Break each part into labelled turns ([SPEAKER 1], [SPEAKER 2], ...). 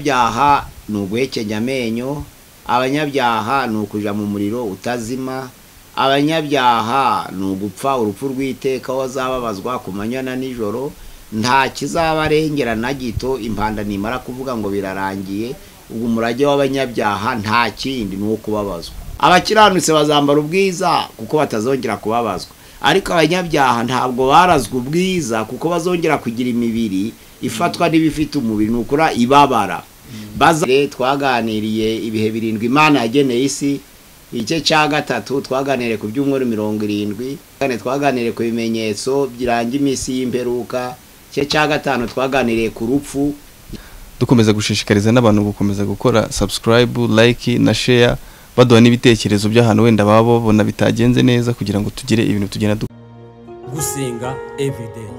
[SPEAKER 1] Abanyabyaha ni uguhekenya amenyo, abanyabyaha ni ukuja mu muriro utazima, abanyabyaha ni ugupfa urupfu rw'iteka bazababazwa ku manywa na nijoro, nta kizabarengera na gito. Impanda nimara kuvuga ngo birarangiye, ubwo umurage w'abanyabyaha nta kindi ni uwo kubabazwa. Abakiranutse bazambara ubwiza kuko batazongera kubabazwa, ariko abanyabyaha ntabwo barazwa ubwiza kuko bazongera kugira imibiri ifatwa n'ibifite umubiri, nukura ibabara. Baza twaganiriye ibihe birindwi Imana yageneye isi. Igice cya gatatu twaganiriye ku byumweru 70, kane twaganiriye ku bimenyetso biranga iminsi y'imperuka. Igice cya gatanu twaganiriye ku rupfu.
[SPEAKER 2] Dukomeza gushishikariza n'abantu gukomeza gukora subscribe, like na share, baduha n'ibitekerezo by'ahantu wenda babo babona bitagenze neza kugira ngo tugire ibintu tugenda
[SPEAKER 3] gusenga everyday,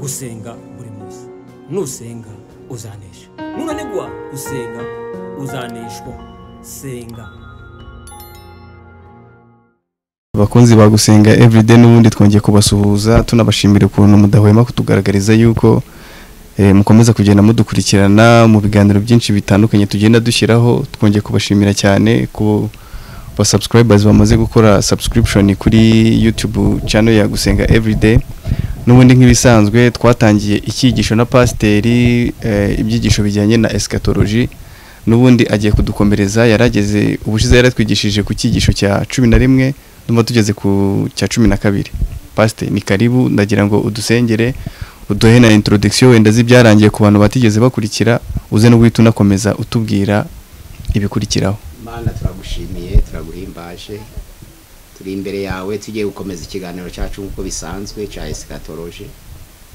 [SPEAKER 3] gusenga buri munsi. Nusenga uzanesha, nunanigwa gusenga uzaneshwa. Senga.
[SPEAKER 2] Abakunzi ba Gusenga Everyday, n'ubundi twongeye kubasuhuza tunabashimira ukuntu mudahwema kutugaragariza yuko mukomeza kugenda mudukurikirana mu biganiro byinshi bitandukanye tugenda dushyiraho. Twongeye kubashimira cyane ku ba subscribers bamaze gukora subscription kuri YouTube channel ya Gusenga Everyday. N'ubundi nk'ibisanzwe twatangiye icyigisho na pasiteri, ibyigisho bijyanye na eschatology. N'ubundi agiye kudukomereza, yarageze ubushize yaratwigishije ku cyigisho cya 11, ndumva tugeze ku cya 12. Pasiteri, ni karibu, ndagira ngo udusengere, uduhe na introduction wenda z'ibyarangiye ku bantu batigeze bakurikira, uze no guhita unakomeza utubwira ibikurikiraho.
[SPEAKER 1] Mana, turagushimiye, turaguhimbaje, turi imbere yawe tugiye gukomeza ikiganiro cyacu nk'uko bisanzwe cya eschatology.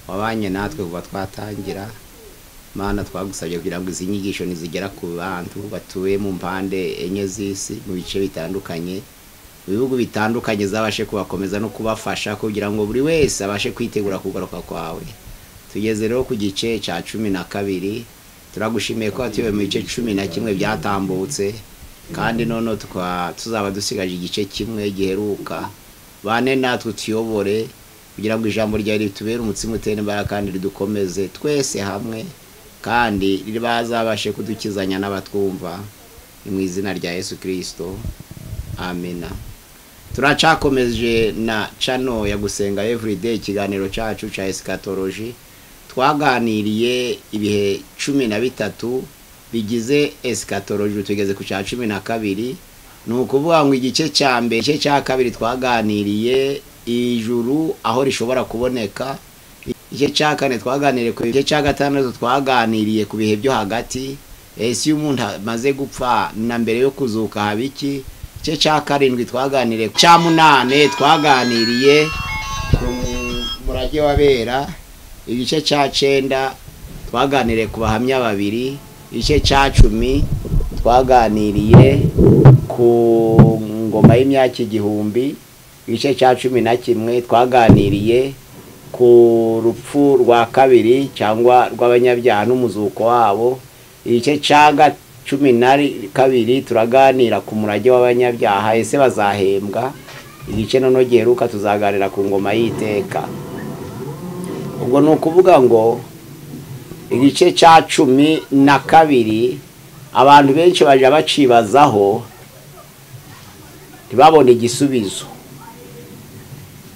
[SPEAKER 1] Wabanye natwe kuva twatangira. Mana, twagusabye kugira ngo izi nyigisho nizigera ku bantu batuye mu mpande enye z'isi, mu bice bitandukanye, mu bihugu bitandukanye, zabashe kubakomeza no kubafasha kugira ngo buri wese abashe kwitegura kugaruka kwawe. Tugeze rero ku gice cya 12. Turagushimiye ko watuyoboye mu bice 11 byatambutse, kandi noneho tuzaba dusigaje igice kimwe giheruka. Bane natwe tuyobore kugira ngo ijambo ryawe ritubere umutsima utera imbaraga kandi ridukomeze twese hamwe, kandi bazabashe kudukizanya n'abatwumva. Ni mu izina rya Yesu Kristo, amena. Turacakomeje na channel ya Gusenga Everyday, ikiganiro cyacu cya eschatology. Twaganiriye ibihe 13 bigize eschatology, tugeze ku cya 12. Ni ukuvuga ngo igice cya mbere, igice cya kabiri twaganiriye ijuru aho rishobora kuboneka. Igice cya kane twaganiriye ku gice cya gatandatu twaganiriye ku bihe byo hagati, ese iyo umuntu amaze gupfa na mbere yo kuzuka haba iki. Igice cya karindwi twaganiriye, cya munane twaganiriye ku murage w'abera. Igice cya 9 twaganiriye ku bahamya babiri. Igice cya 10 twaganiriye ku ngoma y'imyaka 1000. Igice cya 11 twaganiriye ku rupfu rwa kabiri cyangwa rw'abanyabyaha n'umuzuko wabo. Igice cya 12 turaganira ku murage w'abanyabyaha, ese bazahembwa. Igice noneho giheruka tuzaganira ku ngoma y'iteka. Ubwo ni ukuvuga ngo igice cya 12 abantu benshi baje bacibazaho ntibabone igisubizo.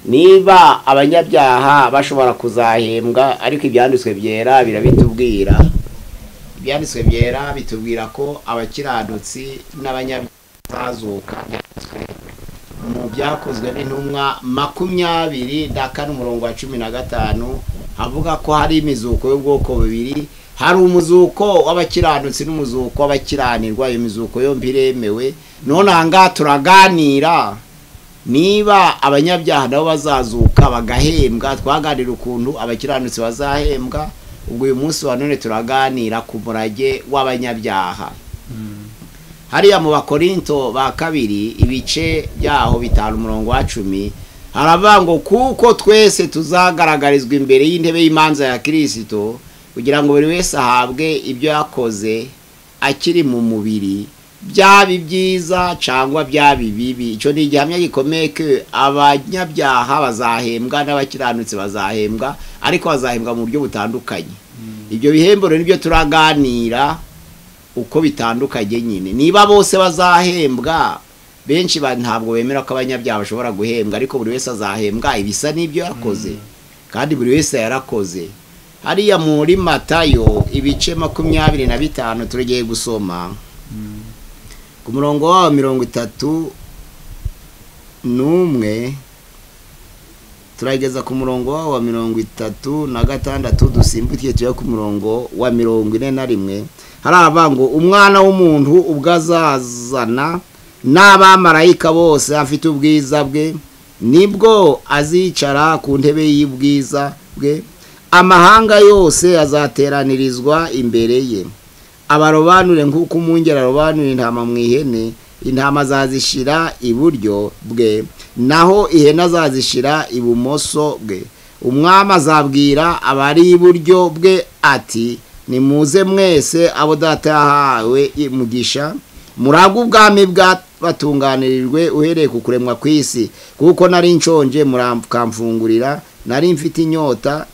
[SPEAKER 1] Niba abanyabyaha bashobora kuzahembwa, ariko ibyanditswe byera birabitubwira. Ibyanditswe byera bitubwira ko abakiranutsi n'abanyabyaha bazuka. Mu byakozwe n'intumwa 24 umurongo wa 15 avuga ko hari imizuko y'ubwoko bubiri, hari umuzuko w'abakiranutsi n'umuzuko w'abakiranirwa. Iyo mizuko yombi iremewe. None aha ngaha turaganira niba abanyabyaha nabo bazazuka bagahembwa. Twaganira ukuntu abakiranutsi bazahembwa. Ubwo uyu munsi wa none turaganira ku murage w'abanyabyaha. Hariya mu Bakorinto ba kabiri ibice byaho 5 umurongo wa 10 haravuga ngo kuko twese tuzagaragarizwa imbere y'intebe y'imanza ya Kristo, kugira ngo buri wese ahabwe ibyo yakoze akiri mu mubiri, byaba ibyiza cyangwa byaba ibibi. Icyo ni igihamya gikomeye ko abanyabyaha bazahembwa n'abakiranutsi bazahembwa, ariko bazahembwa mu buryo butandukanye. Ibyo bihembo rero nibyo turaganira. uko bitandukanye nyine. Niba bose bazahembwa, benshi ntabwo bemera ko abanyabyaha bashobora guhembwa, ariko buri wese azahembwa ibisa n'ibyo yakoze, kandi buri wese yarakoze. Hariya muri Matayo ibice 25 tugiye gusoma ku murongo wa 31 turageza ku murongo wa 36, dusimbukiye tujya ku murongo wa 41. Haravuga ngo umwana w'umuntu ubwo azazana n'abamarayika bose afite ubwiza bwe, nibwo azicara ku ntebe y'ubwiza bwe, amahanga yose azateranirizwa imbere ye, abarobanure nk'uko umwungeri arobanura intama mu ihene. Intama azazishira iburyo bwe, naho ihene azazishira ibumoso bwe. Umwami azabwira abari iburyo bwe ati nimuze mwese abo data yahawe umugisha, muragwe ubwami bwabatunganirijwe uhereye ku kuremwa kw'isi, kuko nari nshonje muramfungurira, nari mfite inyota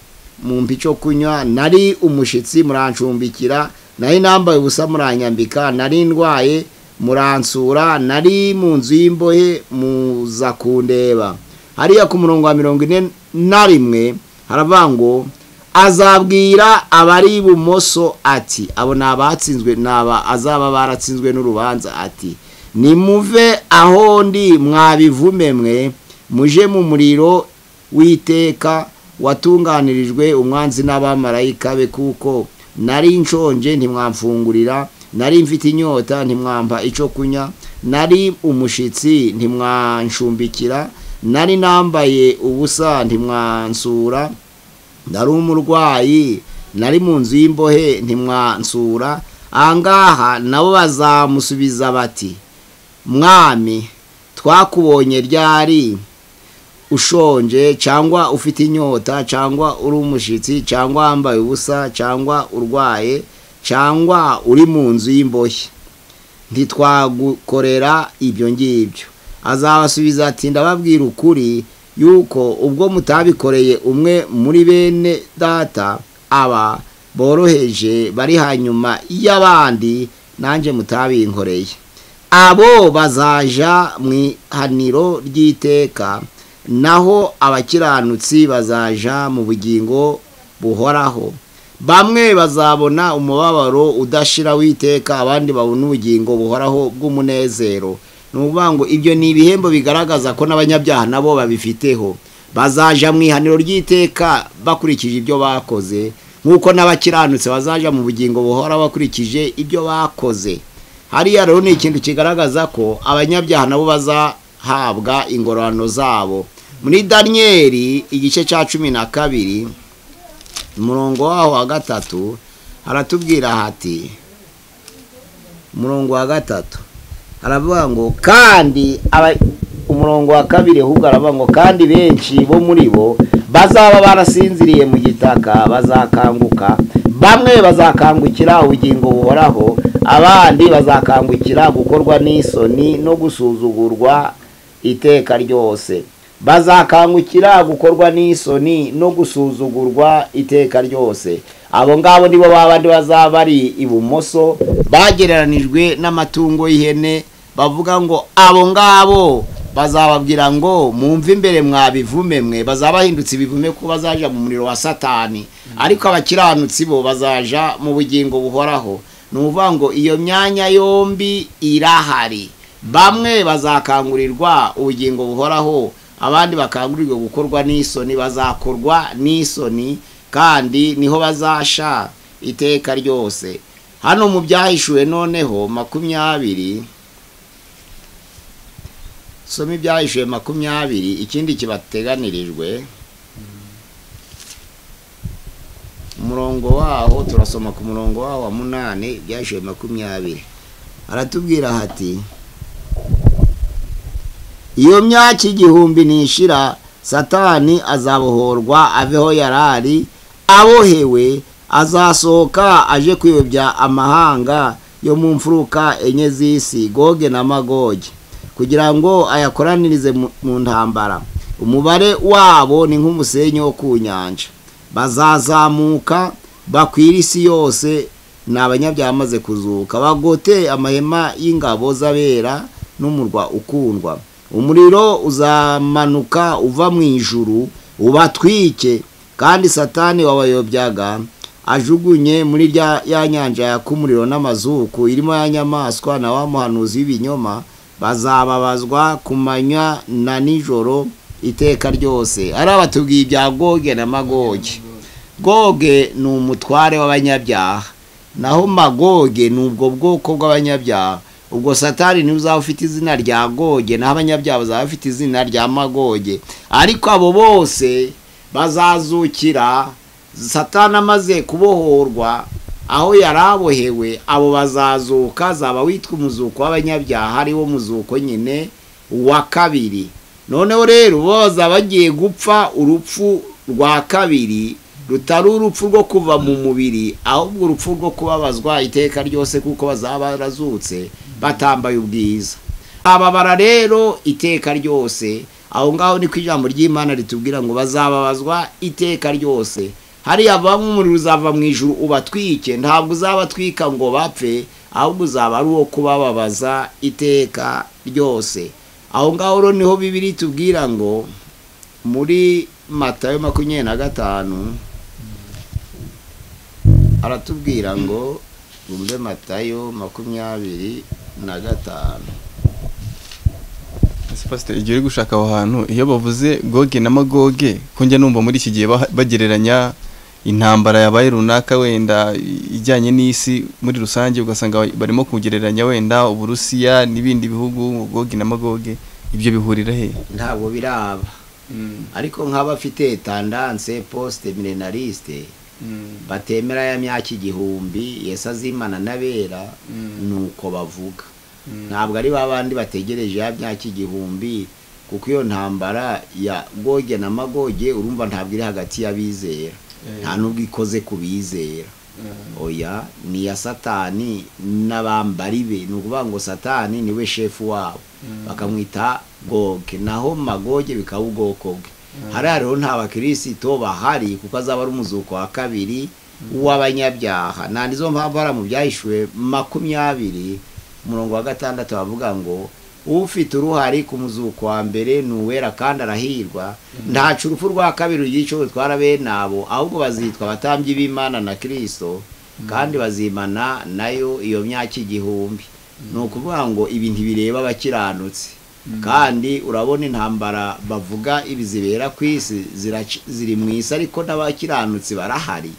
[SPEAKER 1] mumpa icyo kunywa, nari umushitsi murancumbikira, nari nambaye ubusa muranyambika, nari ndwaye muransura, nari mu nzu y'imbohe muza kundeba. Hariya ku murongo wa 41 haravuga ngo azabwira abari ibumoso ati, abo ni abatsinzwe, n'aba azaba baratsinzwe n'urubanza, ati nimuve aho ndi mwabivume mwe, muje mu muriro w'iteka watunganirijwe umwanzi n'abamarayika be, kuko nari nshonje ntimwamfungurira, nari mfite inyota ntimwampa icyo kunywa, nari umushitsi ntimwanshumbikira, nari nambaye ubusa ntimwansura, nari umurwayi, nari mu nzu y'imbohe ntimwansura. Ahangaha nabo bazamusubiza bati mwami, twakubonye ryari ushonje cyangwa ufite inyota cyangwa uri umushitsi cyangwa wambaye ubusa cyangwa urwaye cyangwa uri mu nzu y'imbohe, ntitwagukorera ibyo ngibyo? Azabasubiza ati ndababwira ukuri yuko ubwo mutabikoreye umwe muri bene data aba boroheje bari hanyuma y'abandi, nanjye mutabinkoreye. Abo bazaja mu ihaniro ry'iteka, naho abakiranutsi bazaja mu bugingo buhoraho. Bamwe bazabona umubabaro udashira w'iteka, abandi babona ubugingo buhoraho bw'umunezero. Ni ukuvuga ngo ibyo ni ibihembo bigaragaza ko n'abanyabyaha nabo babifiteho. Bazaja mu ihaniro ry'iteka bakurikije ibyo bakoze, nk'uko n'abakiranutse bazaja mu bugingo buhoraho bakurikije ibyo bakoze. Hariya rero ni ikintu kigaragaza ko abanyabyaha nabo bazahabwa ingororano zabo. Muri Daniyeli igice cya 12 umurongo waho wa 3 haratubwira hati, umurongo wa 3 aravuga ngo kandi umurongo wa 2 ahubwo aravuga ngo kandi benshi bo muri bo bazaba barasinziriye mu gitaka bazakanguka, bamwe bazakangukira ubugingo buhoraho, abandi bazakangukira gukorwa n'isoni no gusuzugurwa iteka ryose. Bazakangukira gukorwa n'isoni no gusuzugurwa iteka ryose. Abo ngabo nibo babandi bazaba bari ibumoso bagereranijwe n'amatungo y'ihene, bavuga ngo abo ngabo bazababwira ngo mumve imbere mwabivume mwe, bazabahindutse ibivume ko bazaja mu muriro wa Satani, ariko abakiranutsi bo bazaja mu bugingo buhoraho. Ni ukuvuga ngo iyo myanya yombi irahari, bamwe bazakangurirwa ubugingo buhoraho, abandi bakangurirwa gukorwa n'isoni, bazakorwa n'isoni kandi niho bazasha iteka ryose. Hano mu byahishuwe noneho 20, soma ibyahishuwe 20, ikindi kibateganirijwe umurongo waho turasoma ku murongo waho wa 8, ibyahishuwe 20 aratubwira hati iyo myaka 1000 nishira, Satani azabohorwa aveho yarari abohewe, azasohoka aje kuyobya amahanga yo mu mfuruka enye z'isi, Goge na Magoge, kugira ngo ayakoranirize mu ntambara. Umubare wabo ni nk'umusenyi wo ku nyanja, bazazamuka bakwira isi yose Ni abanyabyaha bamaze kuzuka, bagote amahema y'ingabo z'abera n'umurwa ukundwa. Umuriro uzamanuka uva mu ijuru ubatwike, kandi Satani wabayobyaga ajugunye muri ya nyanja yaka umuriro n'amazuku, irimo ya nyamaswa na wa muhanuzi w'ibinyoma, bazababazwa ku manywa na nijoro iteka ryose. Ari abatubwiye ibya Goge na Magoge. Goge ni umutware w'abanyabyaha, naho Magoge ni ubwo bwoko bw'abanyabyaha. Ubwo Satani niwe uzaba ufite izina rya Goge, naho abanyabyaha bazaba bafite izina rya Magoge. Ariko abo bose bazazukira Satani amaze kubohorwa aho yarabohewe, abo bazazuka, zaba witwa umuzuko w'abanyabyaha, ari wo muzuko nyine wa kabiri. Noneho rero boza bagiye gupfa urupfu rwa kabiri, rutari urupfu rwo kuva mu mubiri, ahubwo urupfu rwo kubabazwa iteka ryose, kuko bazaba barazutse batambaye ubwiza. Ababara rero iteka ryose. Aho ngaho niko ijambo ry'Imana ritubwira ngo bazababazwa iteka ryose. Hariya bamwe umuriro uzava mu ijuru ubatwike, ntabwo uzabatwika ngo bapfe, ahubwo uzaba ari uwo kubababaza iteka ryose. Aho ngaho rero niho Bibiliya itubwira ngo muri Matayo 25 aratubwira ngo bumve Matayo 25.
[SPEAKER 2] Pastor, igihe uri gushaka aho hantu iyo bavuze Goge na Magoge, ko njya numva muri iki gihe bagereranya intambara yabaye runaka wenda ijyanye n'isi muri rusange, ugasanga barimo kugereranya wenda Uburusiya n'ibindi bihugu, Goge na Magoge, ibyo bihurira he?
[SPEAKER 1] Ntabwo biraba. Ariko nk'abafite tendance post millenariste batemera ya myaka 1000 Yesu azimana n'abera, nuko bavuga. Ntabwo ari babandi bategereje ya myaka 1000, kuko iyo ntambara ya Goge na Magoge urumva ntabwo iri hagati y'abizera, nta nubwo ikoze ku bizera. Oya, ni ya Satani n'abambari be. Ni ukuvuga ngo Satani niwe shefu wabo, bakamwita Goge, naho Magoge bikaba ubwoko bwe. Hariya rero nta bakirisito bahari, kuko azaba ari umuzuko wa kabiri w'abanyabyaha. Nta nizo mpamvu hari mu Byahishuwe 20 umurongo wa 6 bavuga ngo ufite uruhari ku muzuko wa mbere ni uwera kandi arahirwa, ntacu urupfu rwa kabiri rugica rutwara bene abo, ahubwo bazitwa abatambyi b'Imana na Kristo, kandi bazimana nayo iyo myaka 1000. Ni ukuvuga ngo ibi ntibireba abakiranutsi. Kandi urabona intambara bavuga ibi zibera ku isi ziri mu isi, ariko n'abakiranutsi barahari.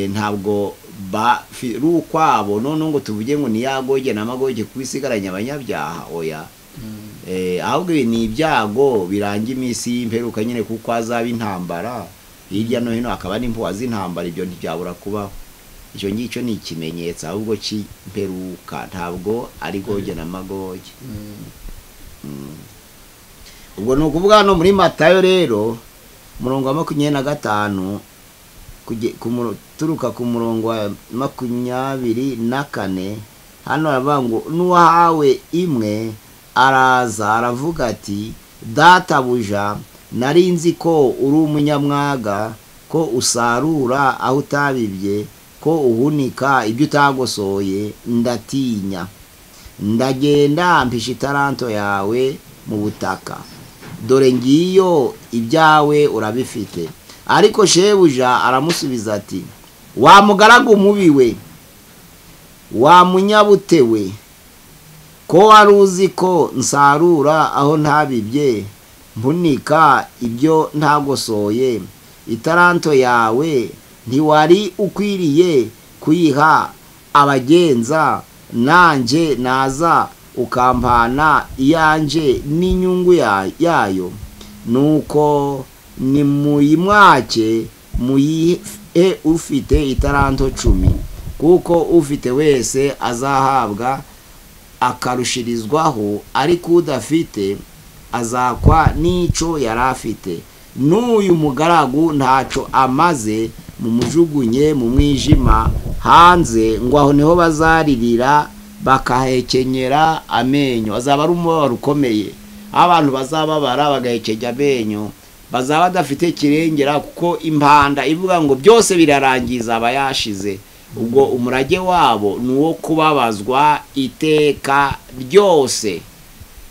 [SPEAKER 1] Ntabwo rukwabo none ngo tuvuge ngo ni ya Goge na Magoge kwisigaranya abanyabyaha, oya. Ahubwo ibi ni ibyago biranga iminsi y'imperuka nyine, kuko azaba intambara hirya no hino, akaba n'impuha z'intambara, ibyo ntibyabura kubaho. Icyo ngicyo ni ikimenyetso ahubwo cy'imperuka, ntabwo ari Goge na Magoge. Ubwo ni ukuvuga hano muri Matayo rero umurongo wa 25 turuka ku murongo wa 24, hano aravuga ngo n'uwahawe imwe araza aravuga ati databuja, nari nzi ko uri umunyamwaga, ko usarura aho utabibye, ko uhunika ibyo utagosoye, ndatinya, ndagenda mpisha itaranto yawe mu butaka, dore ngiyo ibyawe urabifite. Ariko shebuja aramusubiza ati wa mugaragu mubi we, wa munyabute we, ko wari uzi ko nsarura aho ntabibye, mpunika ibyo ntagosoye, itaranto yawe ntiwari ukwiriye kuyiha abagenza, nanjye naza ukampana iyanje n'inyungu yayo. Nuko nimuyimwake muyihe ufite itaranto 10, kuko ufite wese azahabwa akarushirizwaho, ariko udafite azakwa n'ico yari afite. N'uyu mugaragu ntaco amaze, mumujugunye mu mwijima hanze, ngo aho niho bazaririra bakahekenyera amenyo. Azaba ari umubabaro ukomeye, abantu bazababara bagahekenya amenyo, bazaba badafite kirengera, kuko impanda ivuga ngo byose birarangiza aba yashize. Ubwo umurage wabo ni uwo kubabazwa iteka ryose.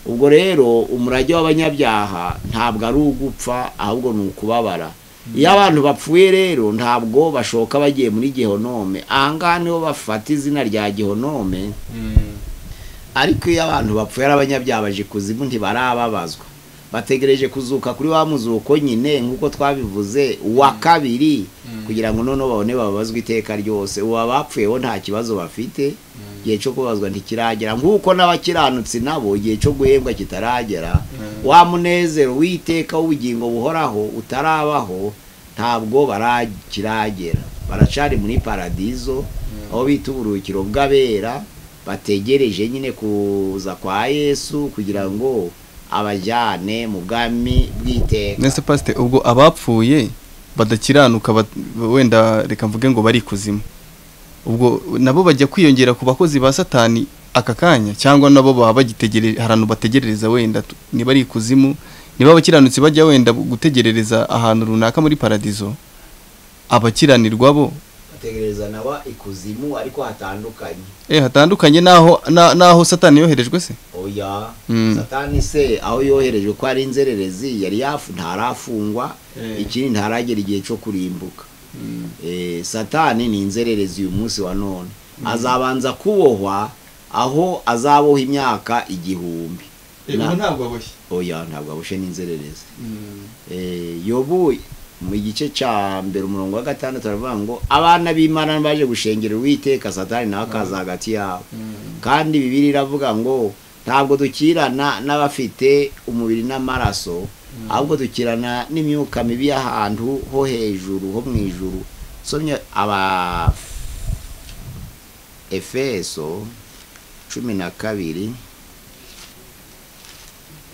[SPEAKER 1] Ubwo rero umurage w'abanyabyaha ntabwo ari ugupfa, ahubwo ni ukubabara. Iyo abantu bapfuye rero ntabwo bashoka bagiye muri gehonome. Ahangaha niho bafata izina rya gehonome. Ariko iyo abantu bapfuye ari abanyabyaha baje kuzimu ntibarababazwa, bategereje kuzuka kuri wa muzuko nyine nk'uko twabivuze wa kabiri, kugira ngo noneho babone bababazwe iteka ryose. Ubu abapfuye bo nta kibazo bafite, igihe cyo kubabazwa ntikiragera, nk'uko n'abakiranutsi nabo igihe cyo guhembwa kitaragera. Wa munezero w'iteka w'ubugingo buhoraho utarabaho ntabwo barakiragera, baracari muri paradizo aho bita uburuhukiro bw'abera, bategereje nyine kuza kwa Yesu kugira ngo abajyane mu bwami bw'iteka.
[SPEAKER 2] Nese pastor, ubwo abapfuye badakiranuka wenda reka mvuge ngo bari kuzimu, ubwo nabo bajya kwiyongera ku bakozi ba Satani aka kanya, cyangwa nabo baba bagitegereje ahantu bategerereza, wenda niba ari kuzimu, niba abakiranutsi bajya wenda gutegerereza ahantu runaka muri paradizo, abakiranirwa bo
[SPEAKER 1] bategereza naba ikuzimu ariko hatandukanye.
[SPEAKER 2] Hatandukanye naho Satani yoherejwe se?
[SPEAKER 1] Oya, Satani se aho yoherejwe ko ari inzererezi yari ntarafungwa, ikindi ntaragera igihe cyo kurimbuka. Satani ni inzererezi uyu munsi wa none, azabanza kubohwa aho azaboha imyaka 1000.
[SPEAKER 2] Ubu ntabwo aboshye.
[SPEAKER 1] Oya, ntabwo aboshye, ni inzererezi. Yobu mu gice cya mbere umurongo wa 6 aravuga ngo abana b'Imana baje gushengera Uwiteka, Satani nawe akaza hagati yabo. Kandi Bibiliya iravuga ngo ntabwo dukirana n'abafite umubiri n'amaraso, ahubwo dukirana n'imyuka mibi y'ahantu ho hejuru ho mu ijuru. Somye aba Efeso 12,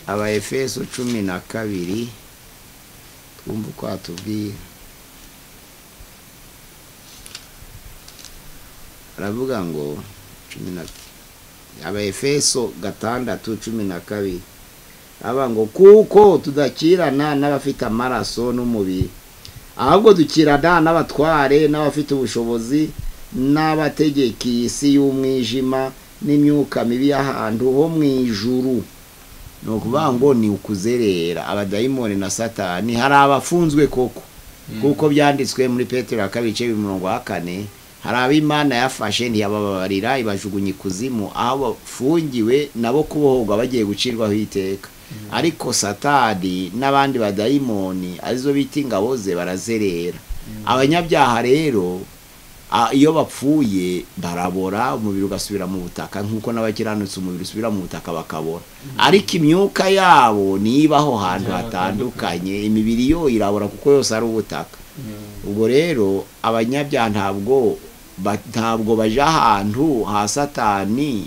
[SPEAKER 1] aba Efeso 12, twumva uko atubwira. Aravuga ngo aba Efeso 6:12, aba ngo kuko tudakirana n'abafite amaraso n'umubiri, ahubwo dukirana n'abatware n'abafite ubushobozi n'abategeka isi y'umwijima n'imyuka mibi y'ahantu ho mu ijuru. Ni ukuvuga ngo ni ukuzerera abadayimoni na Satani. Hari abafunzwe koko, kuko byanditswe muri Petero wa 2:4, hari ab'Imana yafashe ntiyabababarira ibajugunya ikuzimu, aho bafungiwe nabo kubohorwa bagiye gucirwaho iteka. Ariko Satani n'abandi badayimoni arizo bita ingabo ze barazerera. Abanyabyaha rero iyo bapfuye barabora, umubiri ugasubira mu butaka, nkuko n'abakiranutse umubiri usubira mu butaka bakabora. Ariko imyuka yabo nibaho hantu hatandukanye, imibiri yo irabora kuko yose ari ubutaka. Ubwo rero abanyabyaha ntabwo baja ahantu ha Satani,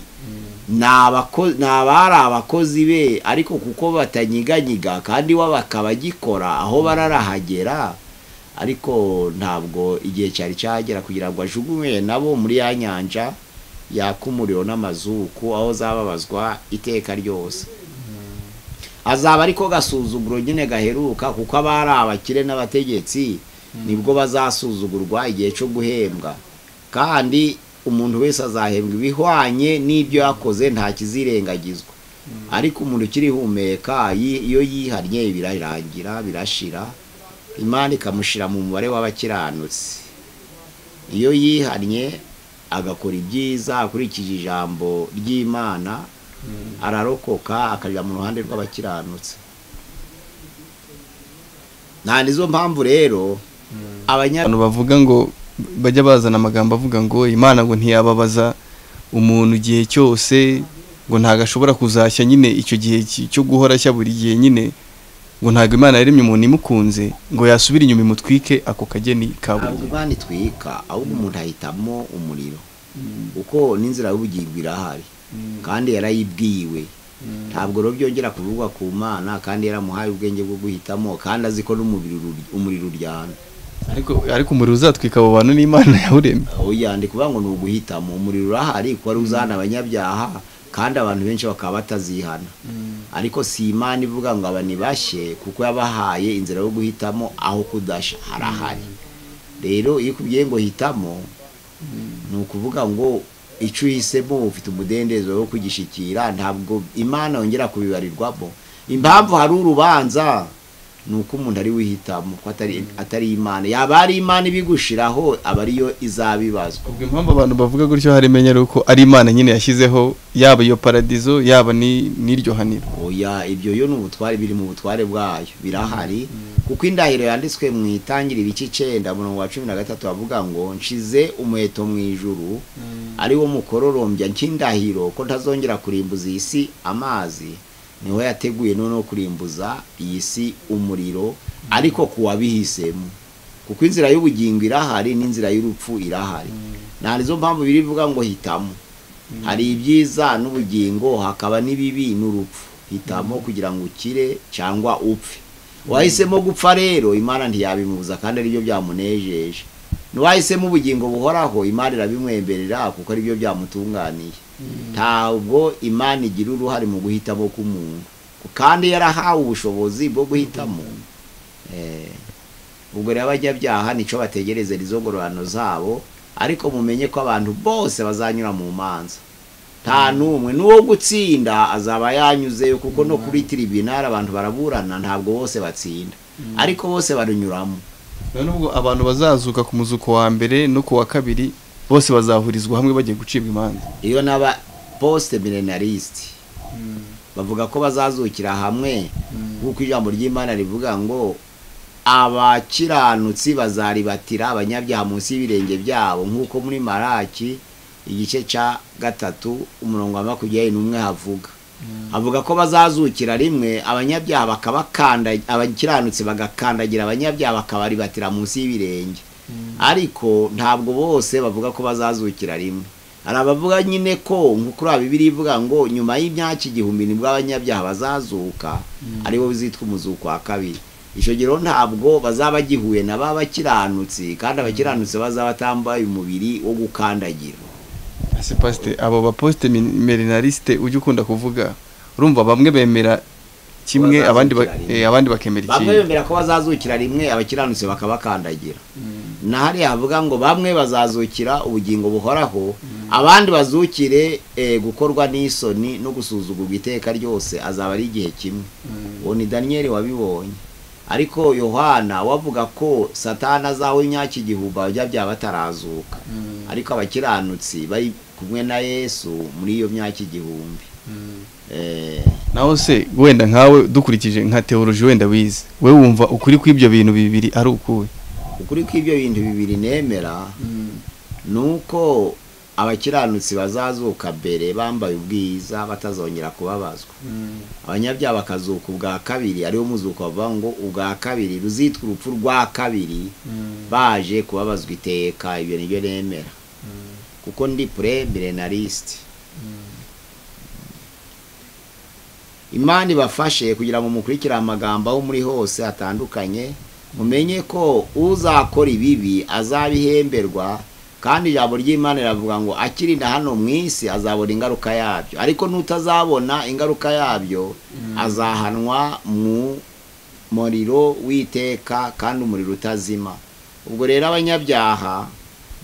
[SPEAKER 1] nabari abakozi be, ariko kuko batanyiganyiga kandi wa bakabagikora aho bararahagera, ariko ntabwo igihe cyari cyagera kugira ngo ajugunywe nabo muri ya nyanja yaka umuriro n'amazuku, aho zababazwa iteka ryose. Azaba ariko gasuzuguro nyine gaheruka, kuko abari abakire n'abategetsi nibwo bazasuzugurwa igihe cyo guhembwa. Kandi umuntu wese azahembwa ibihwanye n'ibyo yakoze, nta kizirengagizwa. Ariko umuntu ukirihumeka iyo yihannye birarangira, birashira, Imana ikamushira mu mubare w'abakiranutsi. Iyo yihannye agakora ibyiza akurikije ijambo ry'Imana, ararokoka akajya mu ruhande rw'abakiranutsi. Nta nizo mpamvu rero
[SPEAKER 2] abantu bavuga ngo bajya bazana amagambo avuga ngo Imana ngo ntiyababaza umuntu igihe cyose, ngo ntago ashobora kuzashya nyine icyo gihe cyo guhora ashya buri gihe nyine, ngo ntago Imana yaremye umuntu imukunze ngo yasubira inyuma imutwike ako kageni kaburi.
[SPEAKER 1] Ntabwo Imana itwika, ahubwo umuntu ahitamo umuriro, kuko n'inzira y'ubugingo irahari kandi yarayibwiwe. Ntabwo rero byongera kuvugwa ku Mana, kandi yaramuhaye ubwenge bwo guhitamo, kandi azi ko n'umubiri umuriro uryana.
[SPEAKER 2] Ariko umuriro uzatwika abo bantu n'Imana yawuremye.
[SPEAKER 1] Oya, ndi kuvuga ngo ni uguhitamo. Umuriro urahari kuko ari uzana abanyabyaha, kandi abantu benshi bakaba batazihana. Ariko si Imana ivuga ngo aba nibashye, kuko yabahaye inzira yo guhitamo aho kudasha harahari. Rero iyo kubwiye ngo hitamo, Ni ukuvuga ngo icyo uhisemo ufite umudendezo wo kugishikira, ntabwo Imana yongera kubibarirwamo. Impamvu hari urubanza ni uko umuntu ari wihitamo, ko atari Imana. Yaba ari Imana ibigushiraho, aba ariyo izabibazwa.
[SPEAKER 2] Ubwo impamvu abantu bavuga gutyo hari imenya ari uko ari Imana nyine yashyizeho yaba iyo paradizo yaba n'iryo haniro.
[SPEAKER 1] Oya, ibyo yo ni ubutware, biri mu butware bwayo, birahari. Kuko indahiro yanditswe mu Itangira ibice 9 umurongo wa 13 avuga ngo nshize umuheto mu ijuru ari wo mukororombya nk'indahiro ko ntazongera kurimbuza iyi si amazi. Niho yateguye noneho kurimbuza iyi si umuriro, ariko kuwabihisemo, kuko inzira y'ubugingo irahari n'inzira y'urupfu irahari. Nta nizo mpamvu birivuga ngo hitamo. Hari ibyiza n'ubugingo, hakaba n'ibibi n'urupfu. Hitamo kugira ngo ukire cyangwa upfe. Wahisemo gupfa rero Imana ntiyabimubuza kandi aribyo byamunejeje. N'uwahisemo ubugingo buhoraho Imana irabimwemberera kuko aribyo byamutunganiye. Ntabwo Imana igira uruhare mu guhitamo k'umuntu, kandi yarahawe ubushobozi bwo guhitamo. Ubwo rero abanyabyaha nico bategereza izo ngororano zabo, ariko mumenye ko abantu bose bazanyura mu manza, nta n'umwe n'uwo gutsinda azaba yanyuzeyo, kuko no kuri tribunal abantu baraburana, ntabwo bose batsinda, ariko bose barunyuramo.
[SPEAKER 2] Nubwo abantu bazazuka ku muzuko wa mbere no ku wa kabiri, bose bazahurizwa hamwe bagiye gucibwa imanza.
[SPEAKER 1] Iyo naba post millenarist bavuga ko bazazukira hamwe, kuko ijambo ry'Imana rivuga ngo abakiranutsi bazaribatira abanyabyaha munsi y'ibirenge byabo, nkuko muri Maraki igice cya 3 umurongo wa 21 havuga. Avuga ko bazazukira rimwe abanyabyaha bakabakanda, abakiranutsi bagakandagira abanyabyaha bakabaribatira munsi y'ibirenge. Ariko ntabwo bose bavuga ko bazazukira rimwe. Hari abavuga nyine ko nkuko Bibiliya ivuga ngo nyuma y'imyaka 1000 nibwo abanyabyaha bazazuka, aribo bizitwa umuzuko wa kabiri. Icyo gihe ntabwo bazaba gihuye na babakiranutsi, kandi abakiranutsi bazaba batambaye umubiri wo gukandagira.
[SPEAKER 2] Ese pastor, abo ba post millenariste ujye ukunda kuvuga, urumva bamwe bemera kimwe abandi bakemera ikindi.
[SPEAKER 1] Bamwe bemera ko bazazukira rimwe abakiranutsi bakabakandagira. Na hari avuga ngo bamwe bazazukira ubugingo buhoraho, abandi bazukire gukorwa n'isoni no gusuzugurwa iteka ryose, azaba ari igihe kimwe. Uwo ni Daniel wabibonye. Ariko Yohana wavuga ko Satana azawe imyaka 1000 abanyabyaha batarazuka, ariko abakiranutsi bari kumwe na Yesu muri iyo myaka 1000.
[SPEAKER 2] Naho se wenda nkawe dukurikije nka theology wenda wize, we wumva ukuri kw'ibyo bintu bibiri ari ukuwe?
[SPEAKER 1] Ukuri kw'ibyo bintu bibiri nemera nuko abakiranutsi bazazuka mbere bambaye ubwiza batazongera kubabazwa, abanyabyaha bakazuka ubwa kabiri, ariwo muzuko bavuga ngo ubwa kabiri ruzitwa urupfu rwa kabiri, baje kubabazwa iteka. Ibyo nibyo nemera kuko ndi pre-millenarist. Imana ibafashe kugira ngo mukurikire amagambo aho muri hose atandukanye, mumenye ko uzakora ibibi azabihemberwa, kandi ijambo ry'Imana riravuga ngo akirinda hano mu isi azabona ingaruka yabyo, ariko n'utazabona ingaruka yabyo azahanwa mu muriro w'iteka, kandi umuriro utazima. Ubwo rero abanyabyaha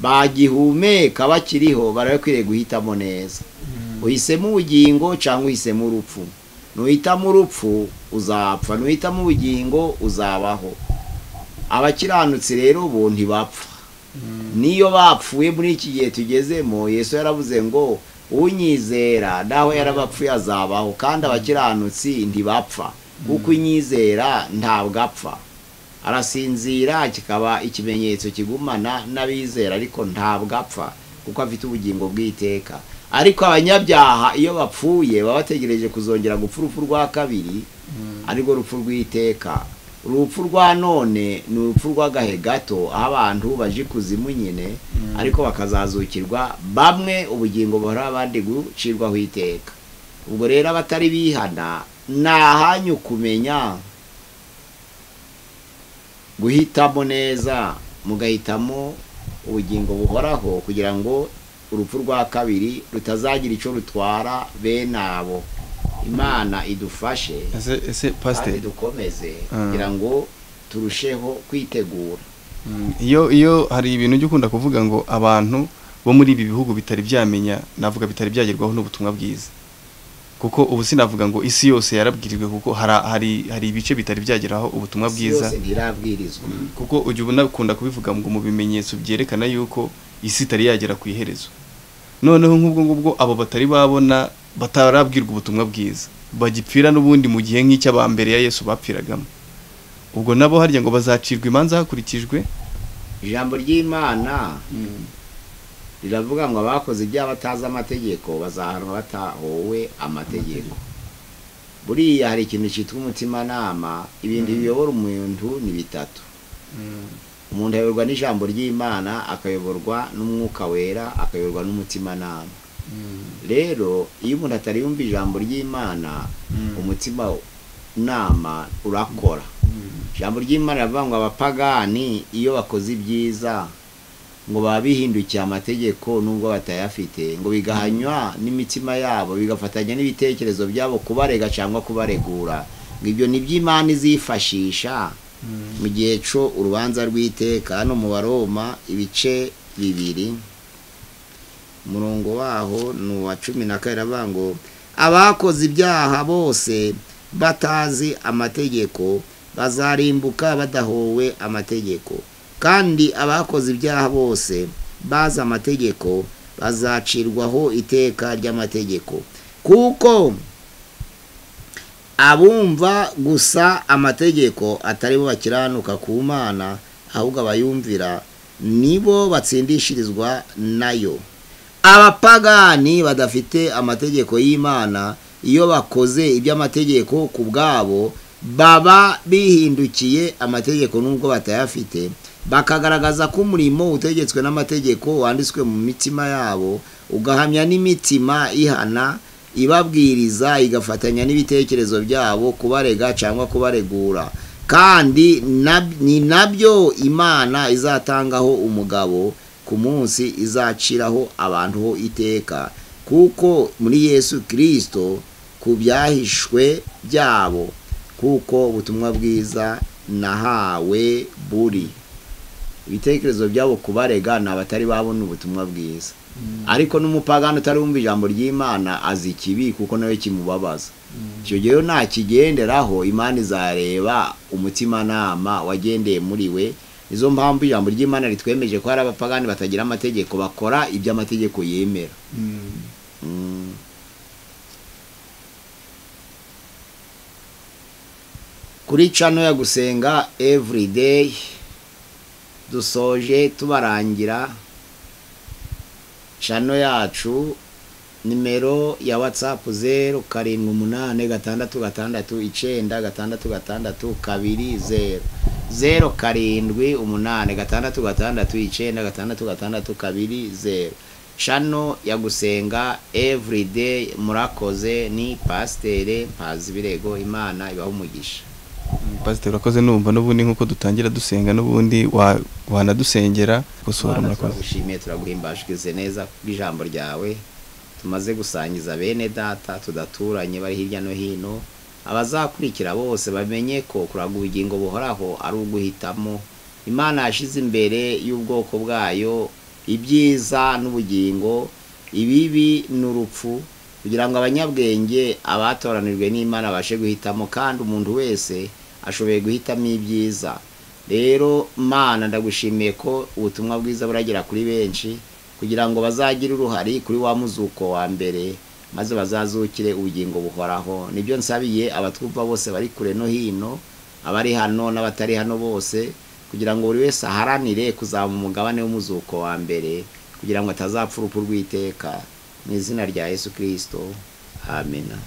[SPEAKER 1] bagihumeka bakiriho barakwiriye guhitamo neza. Uhisemo ubugingo cyangwa uhisemo urupfu? Nuhitamo urupfu uzapfa, nuhitamo ubugingo uzabaho. Abakiranutsi rero bo ntibapfa. Niyo bapfuye muri iki gihe tugezemo, Yesu yaravuze ngo unyizera naho yarabapfuye azabaho, kandi abakiranutsi ntibapfa, kuko unyizera ntabwo apfa. Arasinzira kikaba ikimenyetso kigumana n'abizera, ariko ntabwo apfa kuko afite ubugingo bw'iteka. Ariko abanyabyaha iyo bapfuye baba bategereje kuzongera gupfa urupfu rwa kabiri, ariko urupfu rw'iteka. Urupfu rwa none ni urupfu rw'agahe gato, aho abantu baje kuzimu nyine, ariko bakazazukirwa bamwe ubugingo buhoraho, abandi gucirwaho iteka. Ubwo rero abatari bihana nahanyu kumenya guhitamo neza, mugahitamo ubugingo buhoraho kugira ngo urupfu rwa kabiri rutazagira icyo rutwara bene abo. Imana idufashe,
[SPEAKER 2] ese pastor,
[SPEAKER 1] dukomeze kugira ngo turusheho kwitegura.
[SPEAKER 2] Iyo hari ibintu ujya ukunda kuvuga ngo abantu bo muri ibi bihugu bitari byamenya, navuga bitari byagerwaho n'ubutumwa bwiza, kuko ubu sinavuga ngo isi yose yarabwirijwe, kuko hari ibice bitari byageraho ubutumwa bwiza, kuko ujya ubona ukunda kubivuga ngo mu bimenyetso byerekana yuko isi itari yagera ku iherezo. Noneho nk'ubwo ngubwo abo batari babona batarabwirwa ubutumwa bwiza bagipfira n'ubundi mu gihe nk'icy'abambere ya Yesu bapfiragamo, ubwo nabo harya ngo bazacirwa imanza hakurikijwe
[SPEAKER 1] ijambo ry'Imana. Riravuga ngo abakoze ibyaha batazi amategeko bazahanwa batahowe amategeko. Buriya hari ikintu cyitwa umutimanama. Ibintu biyobora umuntu ni bitatu. Umuntu ayoborwa n'ijambo ry'Imana, akayoborwa n'umwuka wera, akayoborwa n'umutimanama. Rero iyo umuntu atari yumva ijambo ry'Imana, umutima nama urakora. Ijambo ry'Imana riravuga ngo abapagani iyo bakoze ibyiza ngo baba bihindukiye amategeko nubwo batayafite, ngo bigahanywa n'imitima yabo, bigafatanya n'ibitekerezo byabo kubarega cyangwa kubaregura. Ngo ibyo ni by'Imana izifashisha mu gihe cyo urubanza rw'iteka. Hano mu Baroma ibice 2 umurongo waho ni uwa 12, avuga ngo abakoze ibyaha bose batazi amategeko bazarimbuka badahowe amategeko, kandi abakoze ibyaha bose bazi amategeko bazacirwaho iteka ry'amategeko, kuko abumva gusa amategeko atari bo bakiranuka ku Mana, ahubwo abayumvira nibo batsindishirizwa nayo. Abapagani badafite amategeko y'Imana iyo bakoze iby'amategeko ku bwabo baba bihindukiye amategeko nubwo batayafite, bakagaragaza ko umurimo utegetswe n'amategeko wanditswe mu mitima yabo, ugahamya n'imitima ihana ibabwiriza, igafatanya n'ibitekerezo byabo kubarega cyangwa kubaregura. Kandi ni nabyo Imana izatangaho umugabo ku munsi izaciraho abantu ho iteka, kuko muri Yesu Kristo ku byahishwe byabo, kuko ubutumwa bwiza nahawe buri. Ibitekerezo byabo kubarega ni abatari babona ubutumwa bwiza. Ariko n'umupagani utari wumva ijambo ry'Imana azi ikibi kuko nawe kimubabaza. Icyo gihe ntakigenderaho, Imana izareba umutimanama wagendeye muri we. Izo mpamvu ijambo ry'Imana ritwemeje ko hari abapagani batagira amategeko bakora ibyo amategeko yemera. Kuri channel ya Gusenga Everyday dusoje tubarangira channel yacu, nimero ya WhatsApp 0 7 8 6 6 9 6 6 2 0 0 7 8 6 6 9 6 6 2 0. Channel ya Gusenga Everyday. Murakoze. Ni Pasiteri Mpazibirego. Imana ibahe umugisha.
[SPEAKER 2] Pasiteri urakoze. Numva n'ubundi nkuko dutangira dusenga n'ubundi wanadusengera gusura. Murakoze.
[SPEAKER 1] Turagushimiye, turaguhimbashije neza bw'ijambo ryawe tumaze gusangiza bene data tudaturanye bari hirya no hino. Abazakurikira bose bamenye ko kuraga ubugingo buhoraho ari uguhitamo. Imana yashize imbere y'ubwoko bwayo ibyiza n'ubugingo, ibibi n'urupfu, kugira ngo abanyabwenge abatoranijwe n'Imana bashe guhitamo, kandi umuntu wese ashoboye guhitamo ibyiza. Rero Mana ndagushimiye ko ubutumwa bwiza buragera kuri benshi, kugira ngo bazagire uruhari kuri wa muzuko wa mbere, maze bazazukire ubugingo buhoraho. Nibyo nsabiye abatwumva bose bari kure no hino, abari hano n'abatari hano bose, kugira ngo buri wese aharanire kuzaba umugabane w'umuzuko wa mbere, kugira ngo atazapfa urupfu rw'iteka. Mu izina rya Yesu Kristo, amena.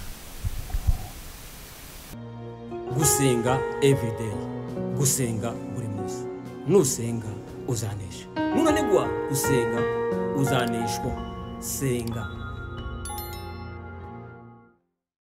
[SPEAKER 3] Gusenga everyday, gusenga buri munsi. Nusenga uzanesha, nunanigwa gusenga uzaneshwa. Senga.